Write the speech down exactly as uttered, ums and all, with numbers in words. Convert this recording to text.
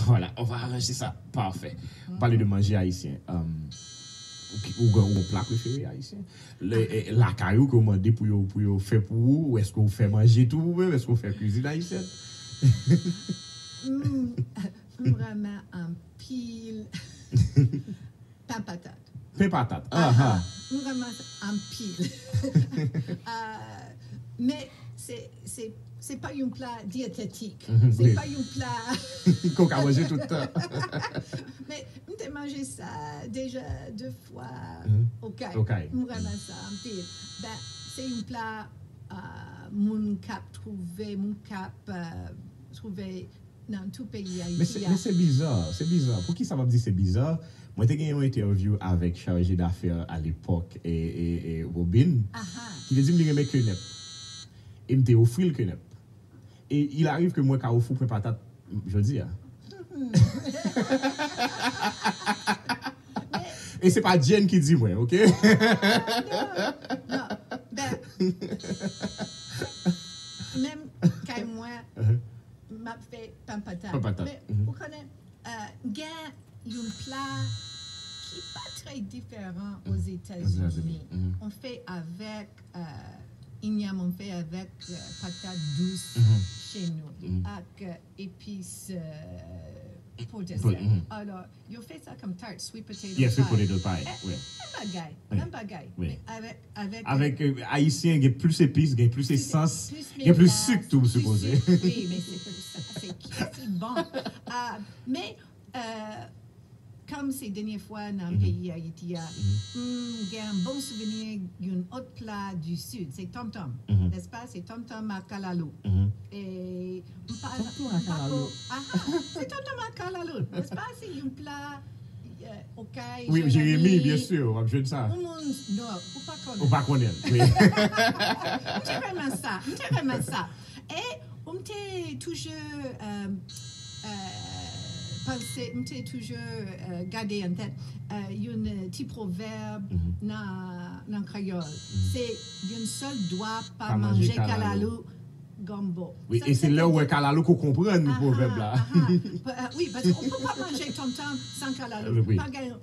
Voilà, on va arranger ça. Parfait. Ou pale de manje ayisyen. Um, ou, ki- ou gen yon pla prefere ayisyen? Le, eh, lakay ou ke w mande pou yo, pou yo fè pou ou, ou èske w fè manje tou ou menm? Èske w fè kwizin ayisyèn? M m renmen anpil pen patat. Pen patat. Aha. M renmen sa anpil. Ah, men se se se pa yon pla dyetetik. Mhm, Se wi. Pa yon pla Ke w ka manje tout tan. Men m te manje sa deja de fwa Mhm. Okay. Okay. M renmen sa anpil. Ben, se yon pla ah, moun k ap twouve, moun k ap ah, twouve nan tout peyi Men se Ayiti a. Men se biza, se biza. Poukisa m ap di se biza? Mwen te gen yon entèvyou avèk chaje dafè alepòk e, e, e Robin, Aha. Ki te di m li renmen kenèp. E m te ofri l kenèp. E il arrive ke mwen ka ofri w pen patat jodi a. E se pa Jane ki di mwen, oke? Non, ben, menm kay mwen, m ap fè pen patat. Pen patat. Men, Mhm. Ou konnen, euh, gen yon pla ki pa trè diferan Ozetazini. Mhm. On fè avèk euh, inyam, on fè avèk euh, patat dous Mhm. chez nous, Mhm. ak euh, epis euh, potasè. Mhm. Alò, yo fè sa kòm tart, sweet potato Yes, sweet pie. potato pie. Eh, Wi. Menm bagay, Wi. Menm bagay. Wi. Men avèk, avèk, Avèk euh, ayisyen, gen plis epis, gen plis Plis- esans, plis gen plis melas, sik tou, plis sipoze. Sik, wi, men se pou sa, se ki, se bon. Ah, men, euh, kòm se dènye fwa nan Mhm. Peyi Ayiti a, Mhm. m gen bon souvni yon lòt pla du Sud, se tonton, Mhm. nèspa? Se tonton ak kalalou. Mhm. E m pa, Tonton m ak pa kalalou. ko-, aha, se tonton ak kalalou, nèspa? Se yon pla euh, Okay, Wi, Jeremi, byen si, w ap jwenn sa. Ou moun, non, ou pa konnen. Ou pa konnen l, wi. M te renmen sa, m te renmen sa. E ou m te toujou euh, euh, panse, m te toujou euh, gade an tèt euh, yon euh, ti pwovèb Mhm. nan, nan kreyòl. Se yon sèl dwa pa Pa manje manje kalalou. Kalalou gumbo. Wi, e se lè w wè kalalou ke w konprann pwovèb la. Aha, pa- euh, wi, paske ou pa manje tonton san kalalou. Wi. Pa gen